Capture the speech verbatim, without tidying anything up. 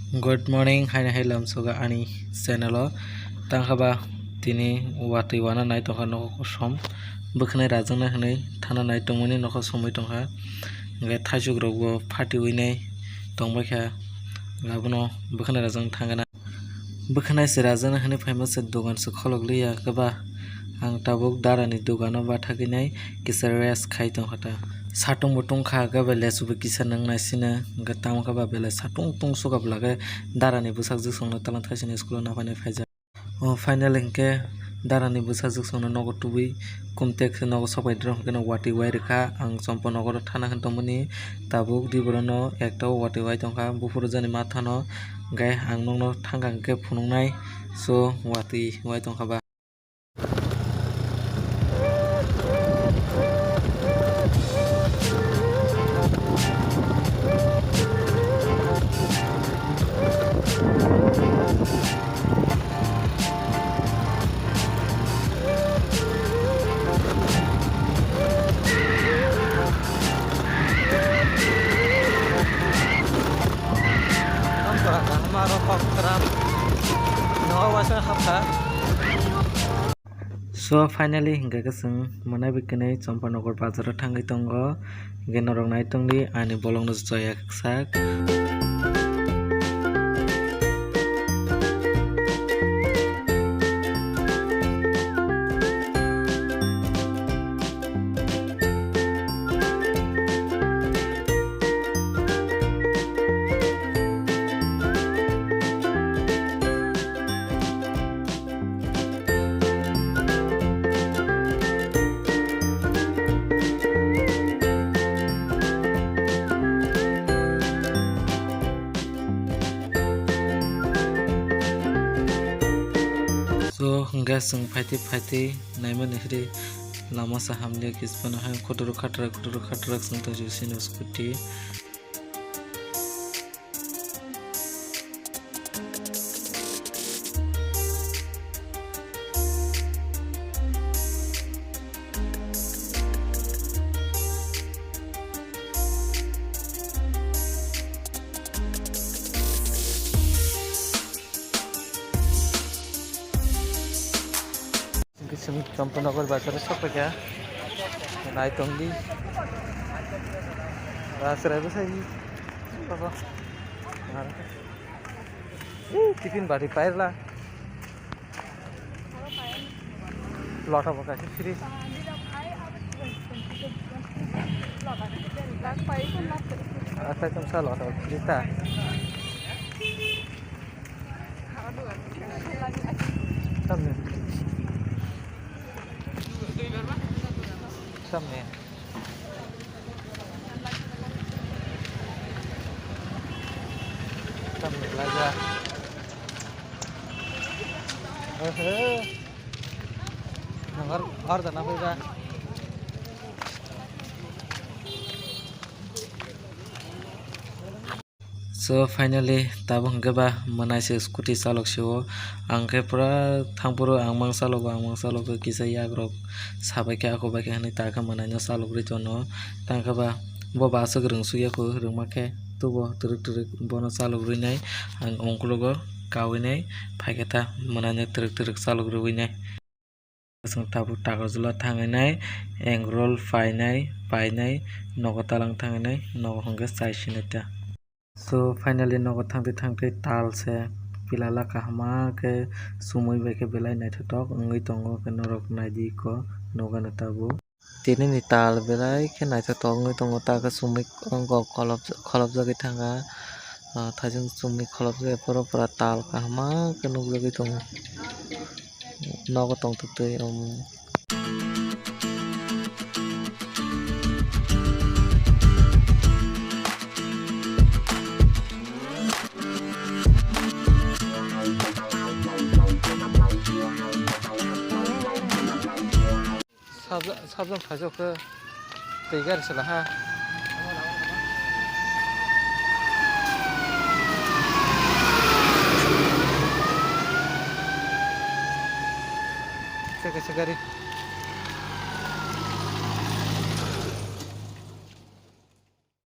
Good morning, haino hai lamsogo ani channel o. Tangkha ba tini watwi wana nai tongkha nokho kosom. Bwkhwnai rajwknai hwnwi thana nai tongmani nokho somwi tongkha. Hwnkhe thaisuk rokbo phatiwi nai tongbaikha. Abono bwkhwnai rajwkno thangna. Bwkhwnai se rajwknai hwnwi phaima se dogan se kholok liya khe ba. Ang tabuk darani dogano bathagwi nai kisa rest khai tongkha ta. Satung bo tongkha, hwnkhe ba lesu bo kisa nwngnai sino, hwnkhe tamo khe ba belai satung tung suka bwla khe darani bwsajwk songno talang thaisini school o naphainai phaijak. O final hwnkhe darani bwsajwk songno nogo tubui kumtek nogo sokbai rw hwnkhe no watwi wai rwkha. Ang chompo nogo thana hwn tongmani tabuk di borokno ekta watwi wai tongkha buphuru jani mathano, hwnkhe ang nokno thangkha hwnkhe phunuknai so watwi wai tongkha ba. So finally hwnkhe khe chwng mwnai bai kwnwi Champanagar bazar o thangwi tongo, hwnkhe norok nai tongdi ani vlog no joya sak. So hwnkhe chwng phaitwi phaitwi naimani hwrwi lama sa hamya kis phano hai khotoro khatrak khotoro khatrak chwng tongsi sini scooty. Hwnkhe chwng Champanagar bazar o sokphaikha. Nai tongdi. Ba chwrai bwsai. Baba. Ee, tiffin bari pairwla. Lota bo kaisa free. Atai tongsa lota bo free ta. Samne. Samne. Samne laja. Oho. Nang or, or dana phaikha. So finally tabuk hwnkhe ba mwnai se scooty chalok se o. Ang khe pura thangphuru ang mang chalogo, ang mang chalogo, kisa yak rok sabai khe, ako bai khe hwnwi ta khe mwnai no chalok rwi tono. Tang khe ba bo ba aswk rwngsuk ya kho, rwngma khe tubo twrwk twrwk bono chalok rwi nai. Ang ungkulugo kaui nai phai khe ta mwnai no twrwk twrwk chalok rwi nai. Chwng tabuk Takarjala thangwi nai, Engrol phainai, phainai, nogo talang thangwi nai, nogo hwnkhe chai sinai ta. So finally nogo thangtwi thangtwi tal se pilala kahama khe sumui bai khe belai naithothok wngwi tongo, khe norok naidi kho nogano tabuk. Tini ni tal belai khe naithothok wngwi tongo, ta khe sumui wngkok kholop-, kholopjagwi thangkha, ah, thaising sumui kholopjagwi phuru pura tal kahama khe nukjagwi tongo. Nogo tongtwtwi, um. Sabjak, sabjak phaijak khe twi gari sala ha. Kaisa kaisa gari.